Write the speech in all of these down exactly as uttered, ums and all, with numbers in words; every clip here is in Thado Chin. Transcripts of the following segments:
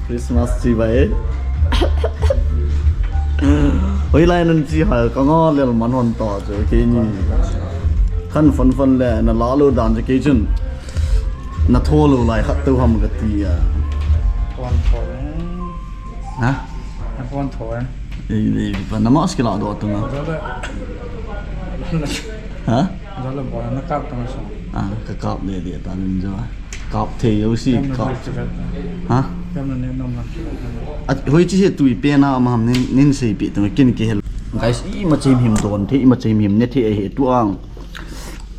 Christmas chi bai. Hoilai nan chi ha ka nga lel man hon ta chu keini. Khan fon fon le na la lo dan chu kei chun. Na tho lo lai khat tu ham ka ti a. Pon tho. Ha? Na pon tho. Ei, ei, pa na mask la do tu na. Jale. Ha? Jale bo na kap tu na so. Ah, ka kap le le ta nin jo. Kap thei jo si, kap. Ha? At hoi chi he tui pe na ma ham nin, nin sei pi tu kin ki hel. Guys, ima chim him don thei, ima chim him ne thei he tu ang.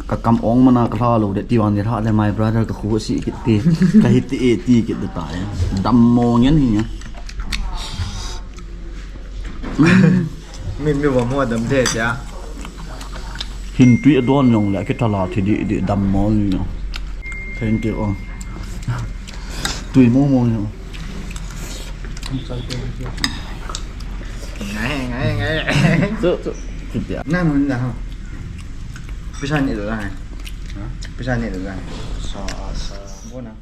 Ka kam ong mana ka hla lo de ti vang ni hla le my brother ka khu si kit ti. Ka hi ti e ti kit de ta e. Dam mo ngen hi nya. Min mi va mo dam de tia. Hin tui a don yong le ki thala thi di di dam mo ni. Thank you. Tui mo mo ni. Ngai, ngai, ngai. Chu, chu, chu tia. Na nun da ha. Pisa ni da ha. Pisa ni da ha. Sa, sa, bona.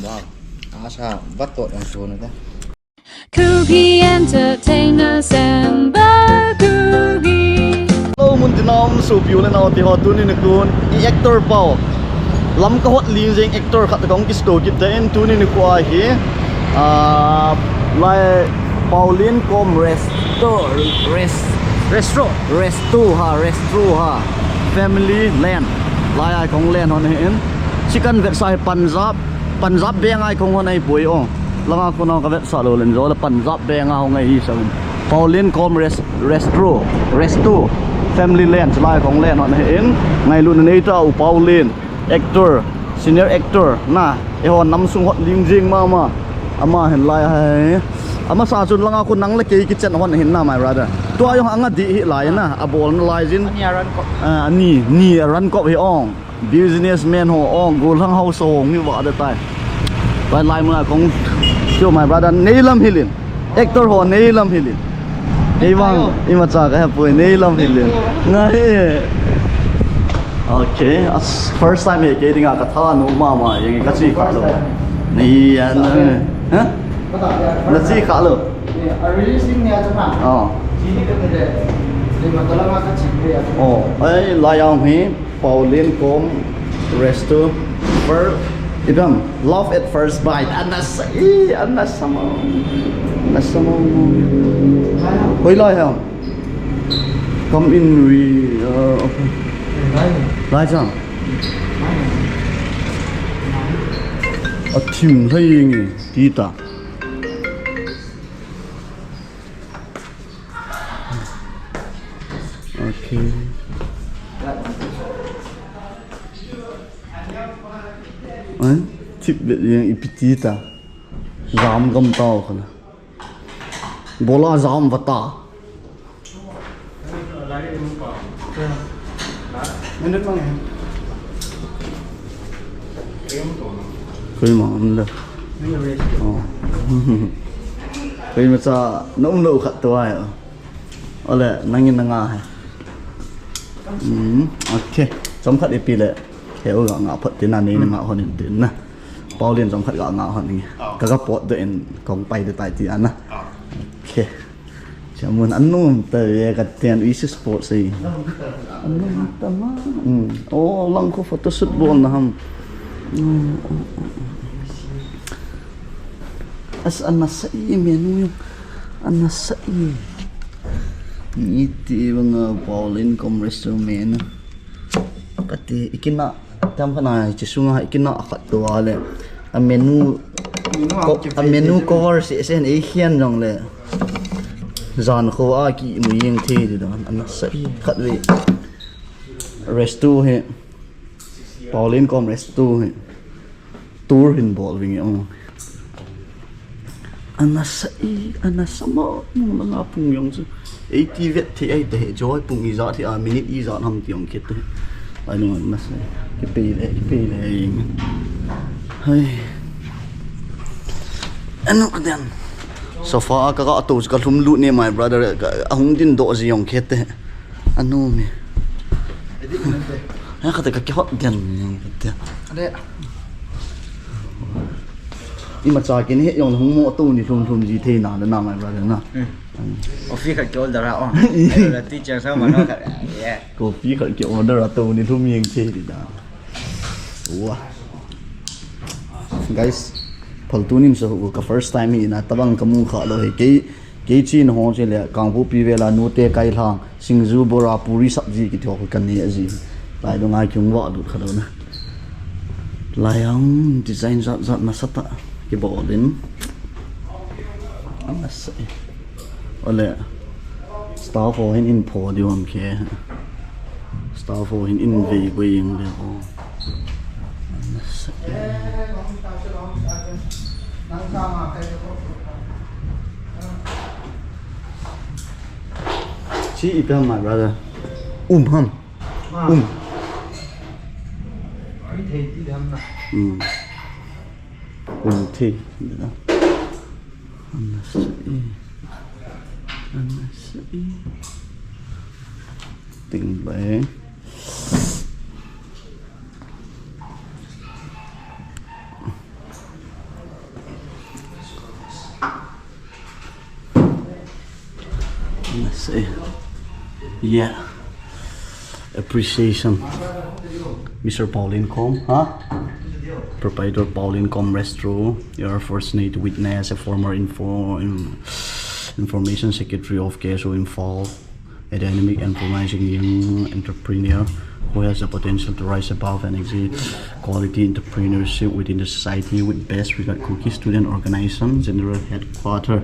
Wow. Asa, bat tot ang suno da. Kuki Entertainers and Bakugi. Hello, mun tina um sopi u le nao te ho, tuni nikho i actor pau. Lam ka hot ling jeng actor khat kong kisto kit ta in tuni nikho hi. Ah, lai Pauline kom resto, rest, Restro. Resto ha, resto ha. Family land. Lai ai kong land hon hi in. Chikan vetsah Punjab. Punjab beng ai kong hon ai poi o. Langa khuna ka vetsah lo len jo le Punjab beng a hong ai hi sa. Pauline kom rest, resto, resto. Family land lai kong land hon hi in. Ngailu na nei ta u Pauline. Actor, senior actor na, eiho nam sung hot ling jing mama. Ama hin lai hai. Ama sa chun langa khu nang le kei kichen hon hin na, my brother. Tua jong anga di hi lai na, abol na lai jin. Ani a run kop. Ah, ani, ni a run kop hi ong. Businessman ho ong, gollhang house ho ngi va da tai. Pai lai muna kong, yo, my brother, nei lam hilin. Actor ho nei lam hilin. Ei vang, ima cha ka hapoi, nei lam hilin. Ngai. Okay, as first time he ke dinga ka tha no mama, yang ka chi kha lo. Nei ya na. Ha? Na chi kha lo. Oh. Oh, ai lai ang hi. Pauline kom resto. First, ibam, love at first bite. Ana sa, i, ana sama. Ana sama. Hoilai ham. Come in, we, uh, okay. Lai chang. Athim lai ngi, tita. Okay. Ai, tip bet yang ipi ti ta. Jam gam tau khala. Bola jam vata. Minute mang eh. Koima um da. Oh. Koima cha na um lo khat to ai. Ole, nangin nanga he. Hmm, okay. Chomkhat ipi le. He u ga nga phot tina nei na nga hon in tin na. Pauline chomkhat ga nga hon ni. Ka ga pot de in kong pai de tai ti ana. Okay. Chamun anum ta ve ka ten isi sport sei. Anum ta ma. Hmm. Oh, lang ko photoshoot bol na ham. Hmm. As ana sa i menu yung. Ana sa i. Iti banga Pauline kom resto menu. Kati ikina tam kana chi sunga ikina khat to ale. A menu a menu cover se sen ei hian jong le. Jan kho a ki mu yeng the di don. Ana sa i khat ve. Resto he. Pauline kom resto he. Tour hin bol vingi ong. Ana sa i, ana sa mo, mo langa pung yong su. Eighty vet the ai te he, joy pung i za the a, minute i za ham ti yong kit te. Ai no, ana sa. Ki pe le, ki pe le. Hai. Anu ka den. Sofa ka ka to ka lum lu ne my brother, ka hung din do ji yong kit te. Anu mi. Ya ka te ka ki hot den, ka te. Ade. Imacha kei nahet jongle hung mo to ni lhum lhum ji thei na, na, my brother na. Coffee khat ki order a, oh. Ahilouleh ti chang sa ma no khat. Yeah. Coffee khat ki order a to ni lhum jeng thei di da. Wow. Guys, phaltu nim sa hu ka first time hi na, tabang ka mu kha lou hi. Kei, kei chi na ho chi le, Kangpokpi vela nute kai lhang, singju, bora, puri, sabji kiti ho ka ne ji. Lai dong ai kiung wa lut kha lou na. Lai ang design jat jat na sa ta ki bol in. Ang na sa. Ole, staff ho hin in pho diu ham khe. Staff ho hin in vei vei jeng le o. Chi ipi ham, my brother? Um ham. Um. Hmm. Um thi. Ana sa e. Ana sa e. Ting bai. Let's see. Yeah. Appreciation. Mister Pauline Com, huh? Proprietor Pauline Com Restaurant. You are fortunate to witness a former info, in, information secretary of K S O Imphal, a dynamic and promising young entrepreneur who has the potential to rise above and exit quality entrepreneurship within the society. With best regard, Kuki Student Organization, General Headquarter,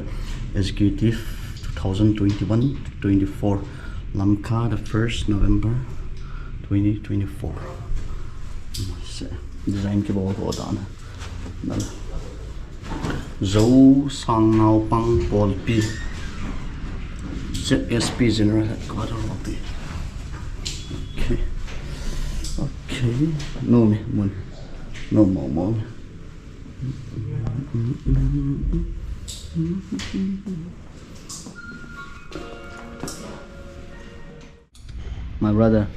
Executive, two thousand twenty-one to twenty-four, Lamka, the first November twenty twenty-four. Design ki bol ko dan. Zo Sangnaopang Polpi. Z S P General Headquarter Polpi. Okay. Okay. No me, mun. No mo, mo. My brother,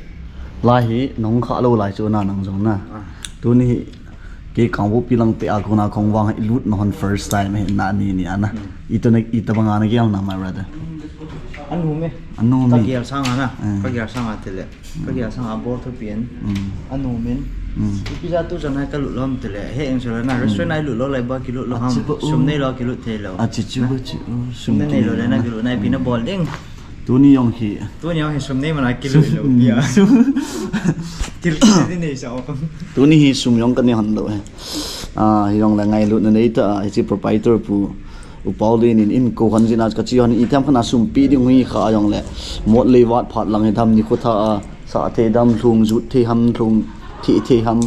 lai hi nahung kha lou lai chu na nang jong na. Ah. Tuni hi kei Kangpokpi lang peh a kona kong vang hi lut na hon first time hi na ni ni ana. Hmm. Ito na, ito banga na gel na, my brother. Anu me. Anu me. Ka gel sanga na. Hmm. Ka gel sanga tile. Ka gel sanga bol thupi in. Hmm. Anu min. Hmm. Ipi ja tu jan hai ka lut lou ham tile. He eng sala na restaurant ai lut lou lai ba ki lut lou ham. Achi ba u. Sum nei lou ki lut thei lou. Achi chu ba chu. Sum nei lou le na ki lut na pi na bol ding. Tuni jong hi. Tuni jong hi sum nei mana kilo lo. Sum, ya. Sum. Kilo ni nei sa o. Tuni hi sum jong kani hon lou he. Ah, hi jong le ngailutna nei ta, ah, hichi proprietor pu, U Paulin in, in ko hon jin a ka chi hon i tham khan a sum pi ding hui kha jong le. Mot lei vat phat lang hi tham ni ko tha a, sa thei dam lhung jut thei ham lhung thi thei ham.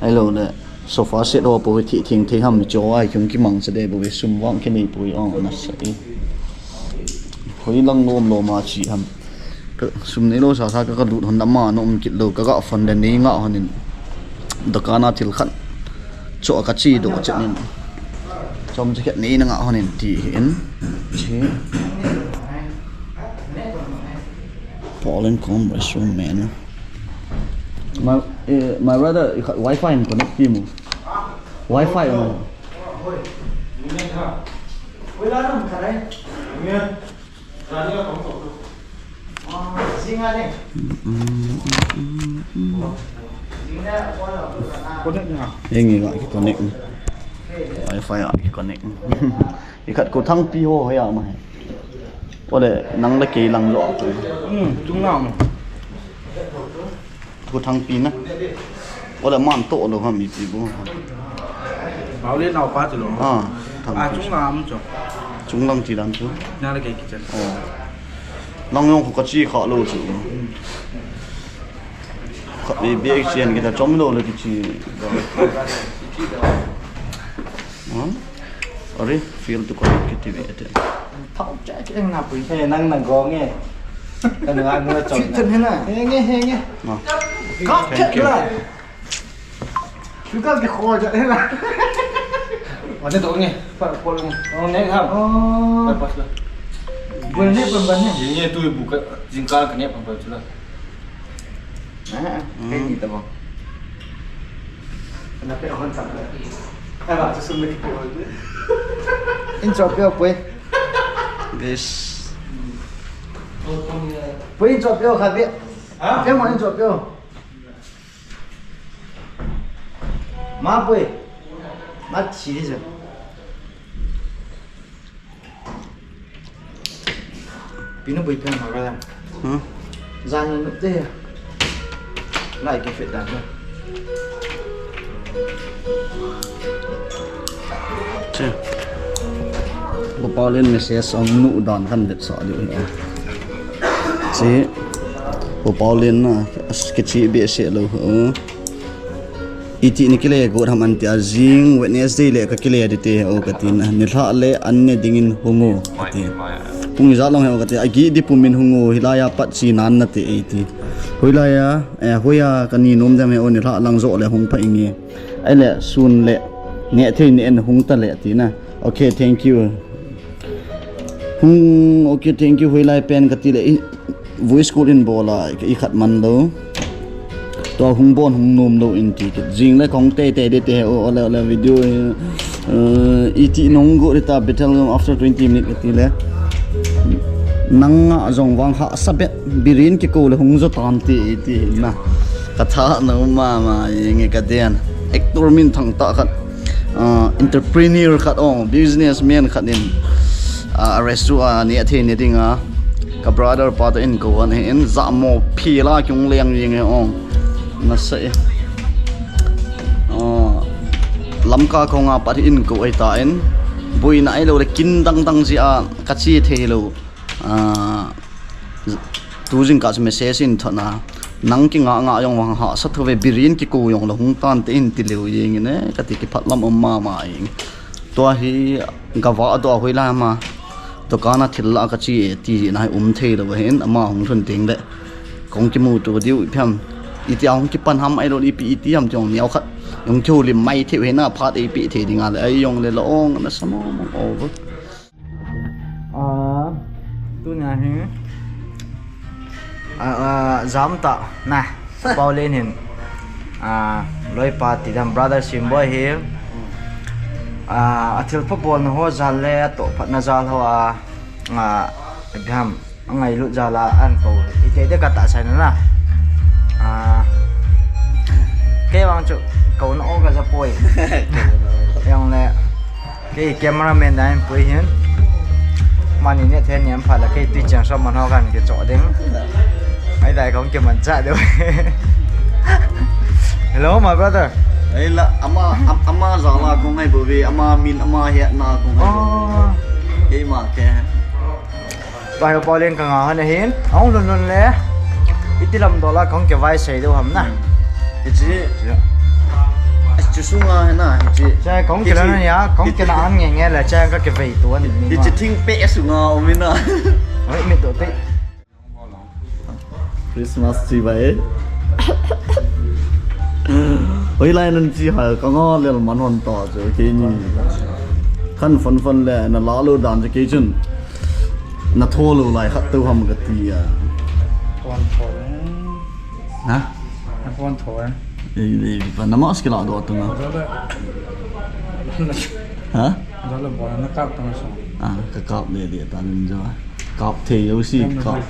Ahilou le. Sofa set ho po hi thithing thei ham cho ai, chung kimang cha de bo ve, sum vang kinei poi ong na sa e. Hoi lang lom lom a chi ham. Ka sum nei lou sasa ka, ka lut hon na ma na um kit lou, ka ga phone le nei nga hon in. Dukan a thil khat cho ka chi doh chet in. Chom cha khat nei na nga hon in ti hin. Chi. Pauline Com restaurant menu. My, eh, my brother, i kha-, Wi-Fi in connect pi mo. Wi-Fi mo. Connect na. Henge ga ki connect na. Wi-Fi a ki connect na. I khat ko thang pi ho ho ya ma he. Ole nang le kei lang lo. Hmm, chung lang. Ko thang pi na. Ole man to lo ham ipi bo. Pauline naopa ti lo. Ah, thang pi. Chung lang am cho. Chung lang ti dan chu. Na le kei kitchen. Oh. Lang jong ko ka chi kha lo chu. Kha bi bi action kita chom lo le kichi. Hmm? Are, fail to connect kiti ve ate. Thau che ke na pui. He nang nang go nge. Kan nga nu chon. Fit chan he na. He nge, he nge. No. Ka ke la. Suka ke kho ja he na. Wa ne to nge. Pa ko nge. Oh, ne ha. Oh. Pas la. Bun ne bun ban ne. Ye tu bu ka jing ka ne pa pa la. Ah, kei ni ta bang. Kana pe hon sa. Intro peo pui. Guys. Pui intro peo khatvei. Ha? Peo mo intro peo. Ma pui. Ma chi di se. Pinu bui pen ma ra. Hmm? Zan ni te. Lai ke fit dan. Che. Pu Paulin message ang nu dan kan det sa di. Che. Pu Paulin na ke chi be se lo. Iti ni kile got ham an tia jing Wednesday le ka kile di te o ka tin. Nilhah le an ne dingin hung o ka ti. Pung ijat long he o ka ti. Agi di pumin hung o hilai a pat chi nan na te e ti. Hoilai a, eh, hoiya ka ni nom dem he o nilhah lang jo le hung pha inge. Ai le sun le ne thei ne en hung ta le ti na. Okay, thank you. Hung, okay, thank you. Hoilai pen ka ti le i voice call in bol a i khat man lo. Tua hung bon hung nom lo in ti kit. Jing le kong te te de te o le o le video, eh, iti nong go rita Bethel after twenty minute ka ti le. Nang a jong vang hahsa bet birin kiko le hung jo tan ti iti na. Ka tha na ma ma yeng e ka den. Actor min thang ta khat. Ah, entrepreneur khat ong, businessman khat in, ah, a restaurant a ne thei ne ding a, ka brother pa to in ko an he in, ja mo phi la kyung leng yeng e ong. Na se. Ah, Lamka khong a pat in ko ai ta in, buina ai lo le kin dang dang ji a ka chi thei lo. Ah, tu jingkah chu message in thot na, nang kinga nga jong vang hahsa thou ve birin kiko jong la hung tan te in ti leu jeng in e, ka ti kiphat lam um mama jeng. Tua hi ka va a tua hoilai ma, dukan a thil la ka chi e ti na hi um thei lo hin ama hung lhun teng le. Kong kimu to diu phem. Iti a hung kipan ham ai lo ipi iti ham ti jong neo khat. Jong kiu lim mai thei ve na phat e pi thei ding a le ai jong le la ong na sa mo mo over. Ah, tuni a hi, ah, ah, jam ta na, Paulin hin, ah, loipa ti dam brother Simboi hi, ah, a thil pha bolna ho jal le a toh phatna jal ho a, ah, Abraham, a ngailut jal a an ko, i te te ka ta sai na na. Ah, kei vang chu, ko na o ka ja poi. Jong le, Kei cameraman dan pui hin. Mani ne the niam pha la kei tui chang som man ho kan ke cho ding. Ai dai kong ke man cha deu. Hello, my brother. Ei la, ama, am-, ama ja la kong ai bo ve, ama min, ama he na kong ai bo. Oh. Kei ma ke. Tua hi Paulin ka nga hon ahin, ahung lhun lhun le. Iti lam dola kong kivai sei deu ham na. Hichi. Chu sunga hi na, hichi. Cha kong kila na ya, kong kila an nge nge le, cha ka kivai tu an ni. Hichi thing pe sunga um ina. Oi, mi to te. Christmas chi bai. Hoilai nan chi hal ka nga lel man hon to chu kei ni. Kan fon fon le na la lo dan chu kei chun. Na tho lo lai khat tu ham ka ti a. Phone tho le. Ha? Na phone tho le. Ei, ei, pa na mask la do tu na. Dole. Ha? Dole bo na kap tu na so. Ah, ka kap le de ta lin jo. Kap thei jo si kap.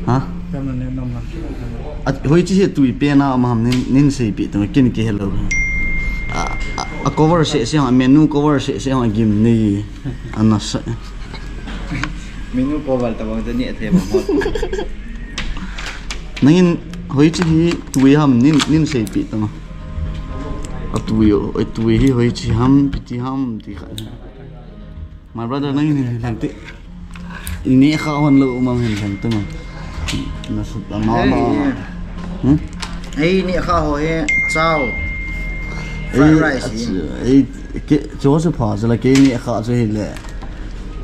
Ha? Hoi chi he tui pe na ma ham nin, nin sei pi tu kin ke hello. A, a, a cover se se ha, menu cover se se ha gim ni. Ana sa. Menu cover ta bang ta ni the ba mo. Nangin hoi chi hi tui ham nin, nin sei pi tu. A tui o, oi tui hi hoi chi ham, piti ham ti kha. My brother, nang hin hin te. Ini kha hon lo mang hin hin te mang. Na su ta na na. Hmm? Ei, ni kha ho he, chow. Fried rice hi. Ei, ke, cho se pha, se la ke ni kha se hi le.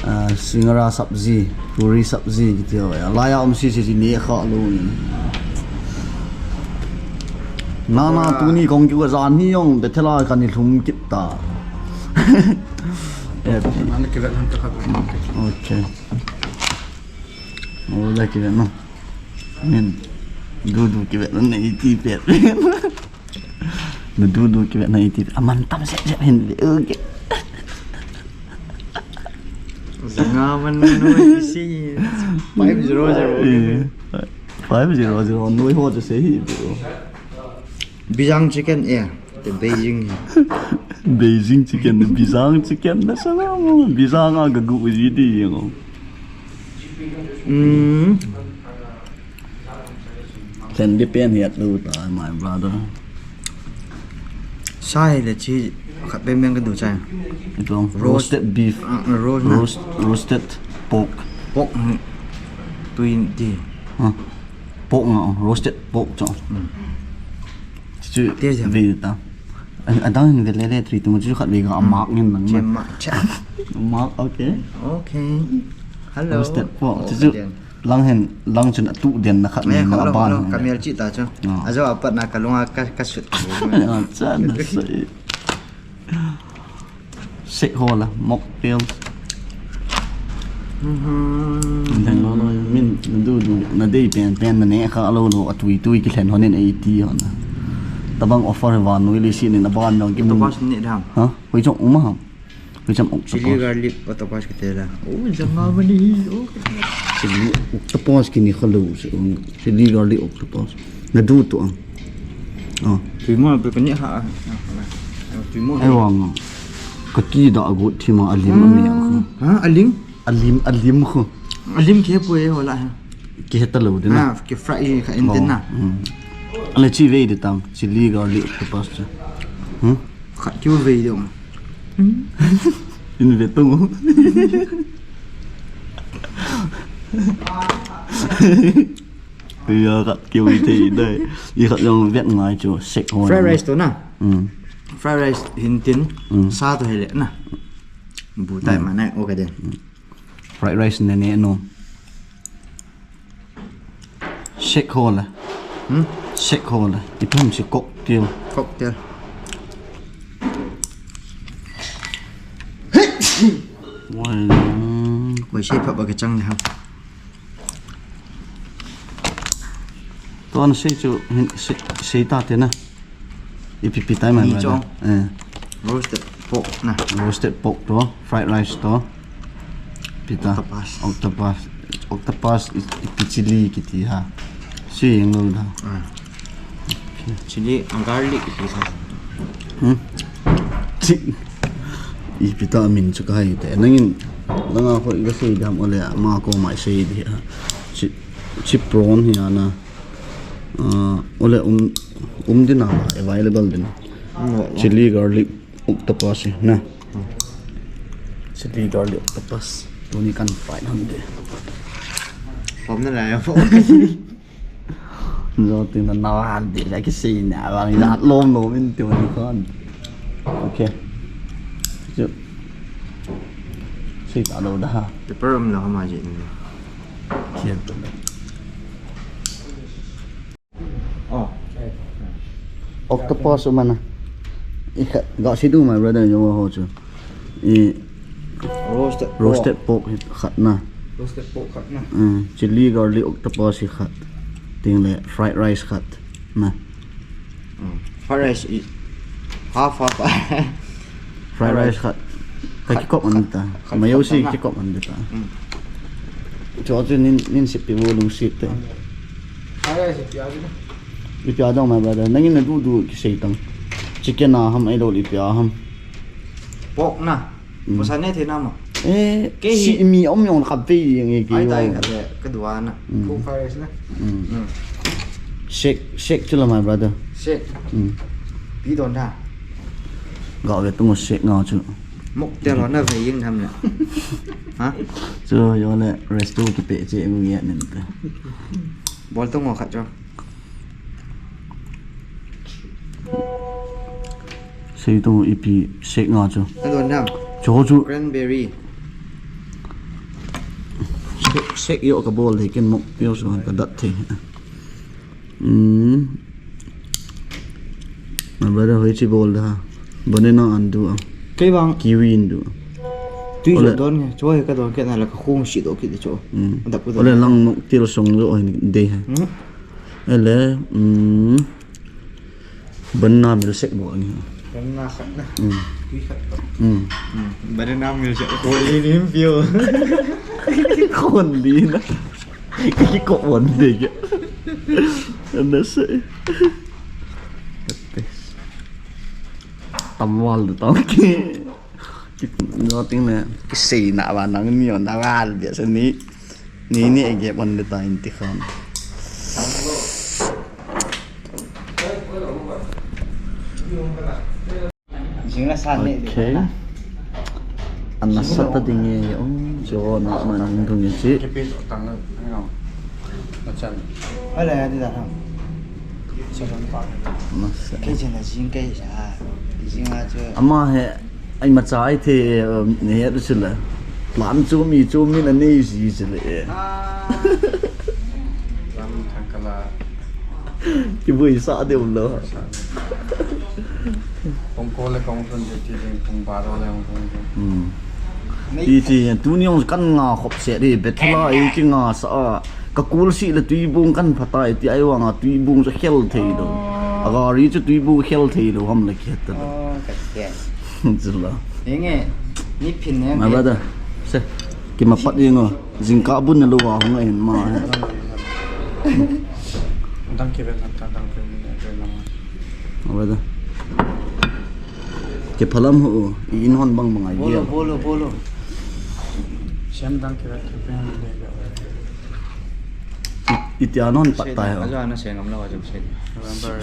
Ah, singara sabji, puri sabji, kiti ho ya. La ya um si si ni kha lo ni. Na, na, ah, tuni kong kiu ka jan hi jong, Bethel a kan i lhum kit ta. Eh, ana kivet han ta khat. Okay. Ola kivet na. Min. Du du kivet na nei ti pet. Nadudu kivet na iti. Aman tam sep sep hin ve. Okay. Zanga man no isi. Five zero zero. Eh, five zero zero. Noi ho je se hi. Bijang chicken eh. The Beijing. Beijing chicken, Bijang chicken. Na sa mo. Bijang a gagu ji di ngo. Hmm. Then depend here too, uh, my brother. Sa hi le chi khat peng peng ka du chai. Ito, roasted beef. Uh, uh, roast na. Roast, roasted pork. Pork, hmm. Twenty. Huh. Pork nga, oh, roasted pork cho. Hmm. Chu ve ta. Adang hin ve le le three tu chu khat ve ga mark ngin nang. Che ma cha. Mark, okay. Okay. Hello. Roasted pork. Chu chu. Lang hin, lang chun atu den na khat ni na aban. Ka mel chi ta chu. Ajo apat na ka lunga ka, ka sut. Chan na sai. Sek ho la, mocktail. Dang lo lo, min, na du du, na dei pen pen, na ne kha lo lo, atui tui ki thlen honin eighty hon. Tabang offer vannoi le si nin aban dong ki mun. Octopus ni dang. Ha? Hoi chong uma ham. Hoi chong octopus. Chili garlic octopus ka te la. Oh, zanga mani. Oh. Chili octopus ki ni kha lo se. Chili garlic octopus. Na du tu ang. Oh. Tui mo pe ka ni ha. Tui mo. Ai wang. Ka ki da agut thi ma alim ami ang. Ha, alim? Alim, alim khu. Alim ke pu e hola ha. Ki heta lo de na. Ha, ki fry kha in de na. Ale chi ve de tang. Chili garlic octopus cha. Hmm? Khat keu ve dong. In ve tung. Ya khat keu ve te dai. I khat jong vet ngai chu sek ho. Fried rice to na. Hmm. Fried rice hin tin. Hmm. Sa to hele na. Bu tai ma nai o ka den. Fried rice ne ne no. Shake ho le. Hmm? Shake ho le. Ipi ham si cocktail. Cocktail. Wai. Koi sei pha ba ka chang le ham. Tuan sei chu hin sei, sei ta te na. Ipi pi tai mai. Ni ma chong. Eh. Roasted pork na. Roasted pork to, fried rice to. Pita. Octopus. Octopus. Octopus i, ipi chili kiti ha. Si ngol da. Ah. Okay. Chili and garlic ipi sa. Hmm? Chi. Ipi ta min chu ka hai te. Nangin langa ho i ga sei dam ole ma ko mai sei di ha. Chi, chi prawn hi ana. Ah, ole um, um din a, available din. Chili garlic octopus na. Chili garlic octopus. Tuni kan fry ham de. Pom na la ya po. Zo tin na na han de la ki sei na ba mi la lom lom in tuni kan. Okay. Chu. Sei ta lo da ha. Pepper um lo ha ma ji ni. Kian to. Oh. Octopus umana. I kha, ga si du my brother yo ho chu. I roasted pork. Roasted pork hi khat na. Roasted pork khat na. Mm, chili garlic octopus hi khat. Ting le fried rice khat na. Mm. Fried rice i half half. Fried rice khat. Ka kikop an ta. Mayo si kikop an ta. Cho chu nin, nin sipi vo lung sip te. Fried rice ipi a dong. Ipi a dong my brother. Nangin na du du ki sei tang. Chicken a ham ai lo ipi a ham. Pork na. Posa ne the na ma. Eh, si mi om yong kha pe yeng e ki. Ai tai kha le ka du a na. Cook fried rice na. Shake, shake chu la my brother. Shake. Pi don da. Ga ve tung shake nga chu. Mok te lo na ve ying tham na. Ha? Chu yo le resto ki pe che mu ye nen te. Bol tung khat chu. Sei tung ipi shake nga chu. Adon dam. Chu chu. Cranberry. Shake, shake yo ka bol de ken mok pio so ka dat the. Hmm. My brother hoi chi bol da. Banana an du a. Kei vang. Kiwi an du a. Tui ole. Don nge. Cho he ka don ke na la ka khung si do ki de cho. Hmm. Adap ko don. Ole lang nok til song do hin de ha. Hmm. Ele, hmm. Banana milkshake bol nge. Banana khat na. Hmm. Tui khat to. Hmm. Hmm. Banana milkshake. Kol li nin pio. Kol li na. Kiko on de ke. Ana se. Tamwal de tang ke. Nothing na. Kisei na ba nang ni on na ba bia se ni. Ni ni ege on de ta in ti khan. Jing la san ni. Okay. Ana sa ta ding e, oh, jo na ma ning dung e chi. Ala ya di da ha. Ana sa. Kei chen na jing kei sa. Jing a chu. Ama he, ai ma cha ai the, eh, ne he tu sila. Lam chu mi chu mi na nei ji sila. Ah. Lam thang kala. Kibui sa deu lo. Kong ko le kong tun je ti ding, kong baro le kong tun je. Hmm. Ti ti, tuni jong kan nga khop se di, Bethel a i ki nga sa a, ka kul si le tuibung kan phat a i ti ai vang a tuibung chu khel thei lo. A gari chu tuibung khel thei lo ham le ki het ta lo. Oh, ka ti. Chu la. Enge, ni phin ne. My brother, se, ki ma pat jeng o. Jingkah bun na lou a hung ahin ma he. Dang kivel lam ta, dang kivel lam ta. Awe da. Kiphalam ho, i in hon bang bang ai dia. Bolo, bolo, bolo. Siam dang kivel, kivel lam ta. I, itia non pat tai ho. Ajo ana se ngam lou ajo se. November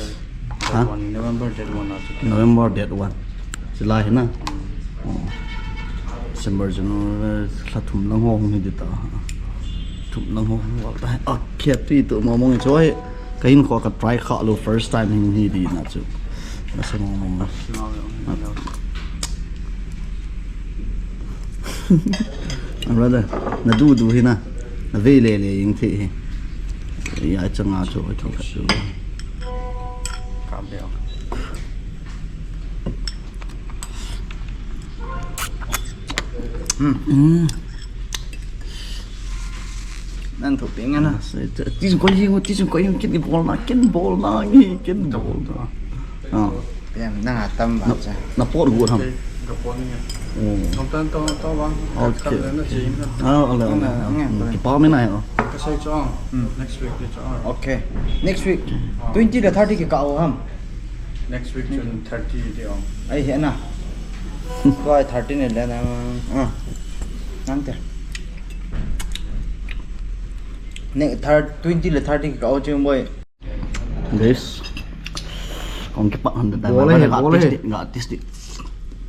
Ha? Date one, November date one ajo. November date one. July na. Oh. December, January, lha thum lang ho hung hi di ta. Thum lang ho hung val ta. Ah, khet pi tu mo mong choi. Ka hin kho ka try kha lo first time hin hi di na chu. Na sa mo mong na. Ah. Brother, na du du hi na. Na ve le le ing thi hi. Ya changa chu ka kha chu. Ka be. Hmm. Hmm. Nan thu ping ana. Ti sung ko ying, ti sung ko ying, kin bol na, kin bol na, ngi, kin bol na. Ah. Pem na tam ba cha. Na pot gu tham. Ga pot ni. Oh. Nong tan to to bang. Okay. Ka le na chi na. Ah, ale, ale. Nge, nge, Hmm. Ki pa me na yo. Ka sai cho. Hmm. Next week ni cho. Okay. Next week. Ah. Twenty le thirty ki ka o ham. Next week chun thirty ti ong. Ai he na. Ko ai thirty ni le na. Ah. Nang te. Ne thirty, twenty le thirty ka o chim boi. Guys. Kong kipat han da. Bol he, bol he. Ga taste, ga taste.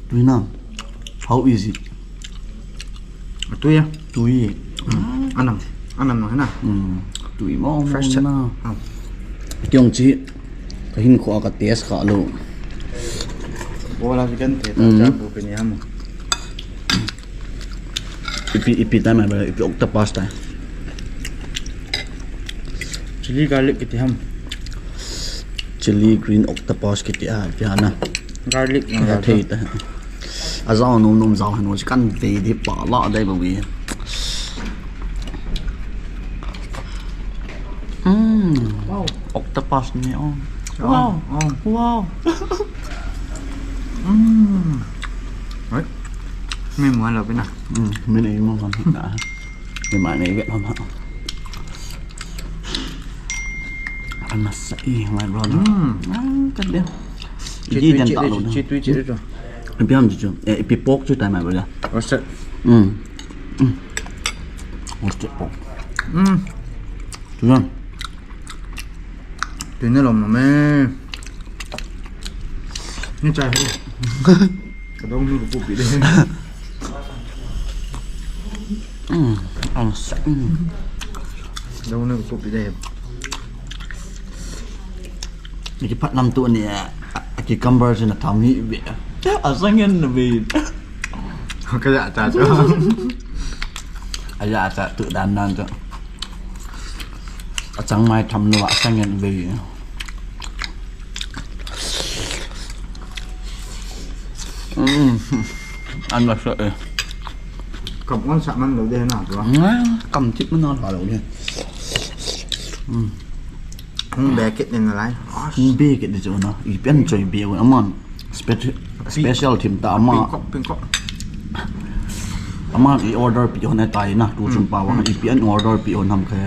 Tui na. How is it? Tui ya? Tui. Hmm. Anam. Anam no he na. Hmm. Tui mo. Fresh mo na. Ah. Kiong chi. Ka hin kho ka taste kha lo. Bola chicken te ta Hmm. Cha bu pe ni ham. Ipi, ipi tai mai ba, ipi octopus tai. Chili garlic kiti ham. Chili green octopus kiti a, ipi hana. Garlic na Ya garlic. Thei ta. A zao nom nom zao hanu kan ve di pa la dai ba wi. Mm. Wow. Octopus ni oh. Wow. Oh. Wow. Mm. Right. Mi mo lo pina. Mm, mi nei mo kan na. Mi ma nei vet hom ha. Ana sa i my brother. Mm. Ah, kan dia. Chi Iji tui dan chi ta lo chi na. Chi tui chi tu. Ipi ham chi chu. Eh, ipi pork chu tai my brother. Roasted. Mm. Mm. Roasted pork. Mm. Chu yan. Tui na lom na me. Ni chai ho. Ka dong nu ko pi de. Mm, ang sa. Mm. Dong nu ko pi de. Ni ki pat nam tu ni a, a cucumber sin a tam hi be. A sang en na be. Ka ya cha chu. A ya cha tu dan nan chu. A chang mai tham nu a sang en be. Mm. An la sa e. Kam on sa man lo de na tu. Nga, kam chip man la lo de. Mm. Hung be kit in lai. Hung be kit in chu na. Ipi ham choi be u aman. Special, special thim ta ama. Pingkok, pingkok. Aman i order pi hon atai na. Tu chun pa vang ipi ham order pi hon ham khe.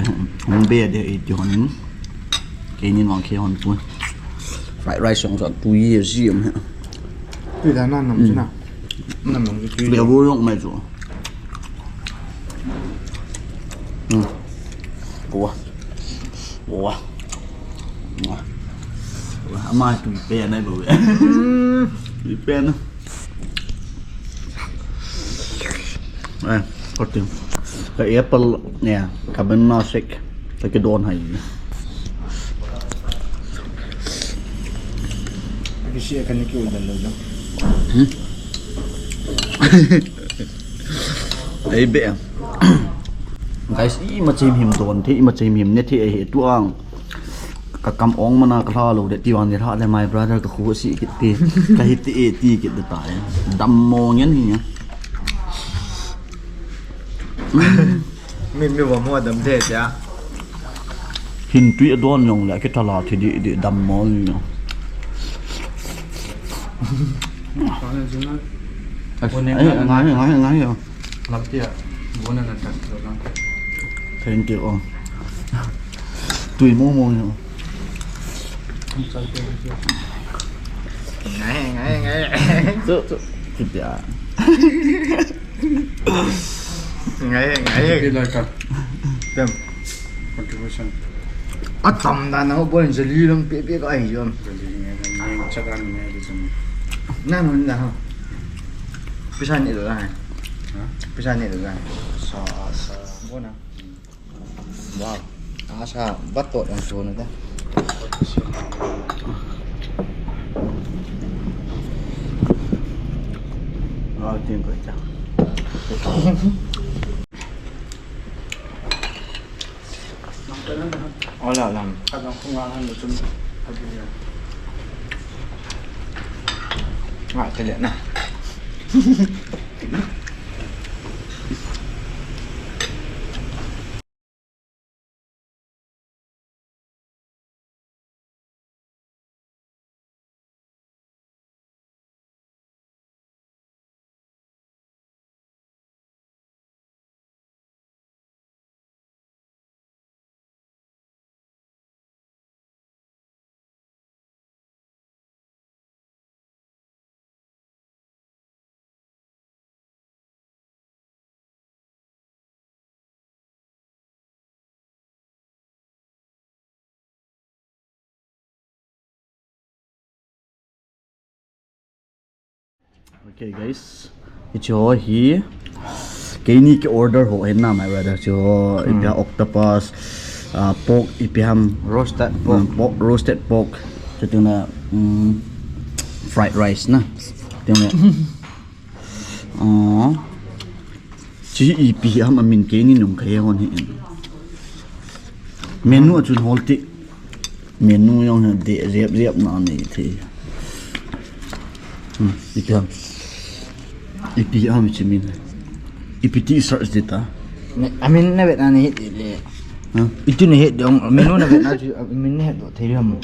Hung be de iti hon. Keini vang khe hon pu. Fried rice jong sa tu ye si am he. Tu da na nam chu na. Nam nam chu tu. Be bu jong mai chu. Hmm. Ua. Ua. Ua. Ua. Ama tu pe na bu. Tu pe na. Eh, ko tu. Ka apple ne, ka banana shake. Ka kidon hai. Kisi ka ni ki u dan lo. Hmm? Ei be. Guys, ima chim him don thei, ima chim him ne thei ahi tu ang. Ka kam ong mana ka lha lo de ti vang ni lha le my brother ka khu si kit ti. Ka hi ti e ti kit de tai. Dam mo ngen hi. Mi, mi va mo dam de tia. Hin tui adon jong le ki thala thi di di dam mo ni. Ai, ai, ngai, ngai, ngai, ngai. Lam tia. Bona na ta lo lang. Thank you. Oh. Tui mo mo ni. Ngai, ngai, ngai. Tu, tu. Kita. Ngai, ngai. Pi lai ka. Tem. Contribution. Atam da na ho bol jali lang pe pe ka ai jom. Jali ngai, ngai, chat an ngai di jom. Na no na ho. Pisa ni lo la hai. Ha? Pisa ni lo la hai. Sa, sa. Bona. Wow. Asa, bat to yang so na ta. Ah, ting ko ta. Ola lam. Kadang ko nga han mo chun. Nga kaya na. Okay guys, hiche ho hi keini ki order ho hi na, my brother, hiche ho ipi ham octopus, ah, pork ipi ham, roasted pork, pork, roasted pork, chuteng le, um, fried rice na, chuteng le, ah, hiche ipi ham amin keini nung kahe hon hi in. Menu a chun hol ti. Menu jong hi deh jep jep na nei thei. Hmm, ipi ham. Ipi ham hiche min. Ipi ti search di ta. Amin na vet na nei hih le. Ha? Itu nei hih dong, menu na vet na chu, amin nei hih doh thei ham.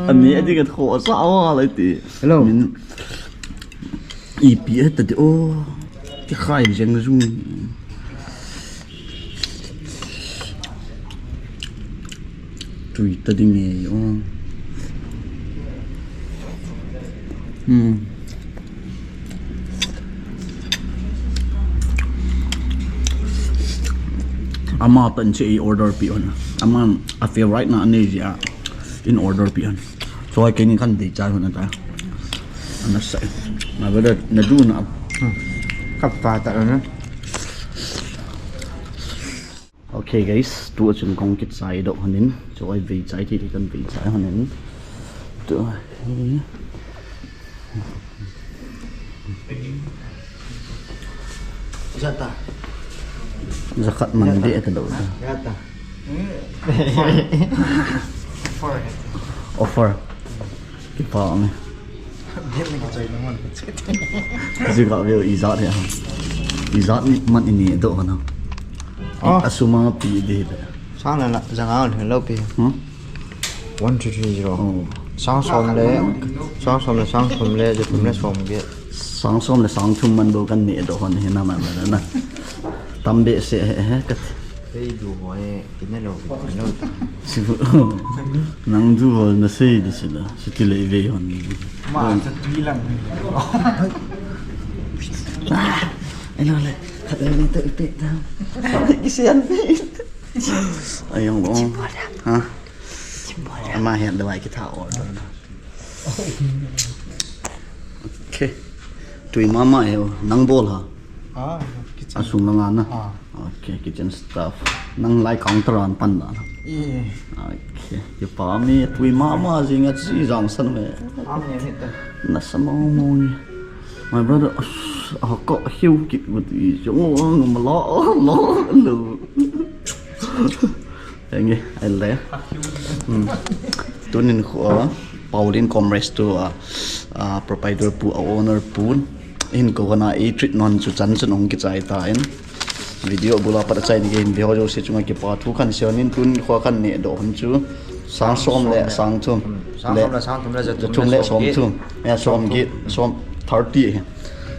Ani ati ka tho sa wa lai ti. Hello. Min ipi ta ti o. Ti khai jeng jung. Tui ta ding e, oh. Hmm. Ama tan che i order pi hon. Ama a favorite na nei jia in order pi hon. So keini kan dei chai hon ta. Ana sai. Na bada na du na. Hmm. Kap pa ta na. Okay guys, tu a chun kong kit sai doh hon in. Chu ai vei chai thei thei kan vei chai hon in. Tu. Jata. Jakhat man de ta doh. Jata. Offer. Kipa ang. Jika veo ijat ya. Ijat ni man ini doh hon. Ah. Asuma pi de. Sang le la, janga on hin lo pi. Hmm? One two three zero. Oh. Sang som le, sang som le, sang thum le, ja thum le som get. Sang som le sang thum man bou kan neh doh hon hi na man na. Tam behseh he he kat. Hei du mo e, ina lo, ina lo. Sifu, nang du ho na sei di sila, si ti le ve hon. Ma, sa tui lang. Ah, ina le, khat le to ipe ta. Kisian pe. Ayong bong. Ha? Ama hian dawai kitha order. Okay. Tui mama e, nang bol ha? Ah, kitchen. Asung langa na? Ah. Okay, kitchen staff. Nang lai counter an pan da na? Eh. Okay. Kipa mi tui mama jing a chi jang san me. Am ne hita. Na sa mo mo ni. My brother, ah, ko hiu ki gut i jong lo lo lo. Enge, ai le. Hmm. Tunin khu, ah, Pauline Commerce tu, ah, ah, proprietor pu, ah, owner pu. Hin ko kana e treat non chu chan chun ong kichai ta in. Video bula pat chai ni ke hin video jo se chunga kipa thu kan se nin tun kho kan neh doh hun chu. Sang som le sang thum. Sang som le sang thum le ja thum le som thum. Ya som get, som thirty.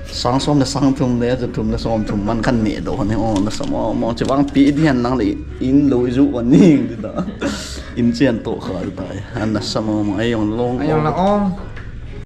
Sang som le sang thum le ja thum le som thum man kan neh doh ne o na sa mo mo che vang pi di han nang le in lo i ju wan ni di da. In chen to kha di da. An na sa mo mo ai yong long. Ai yong la ong.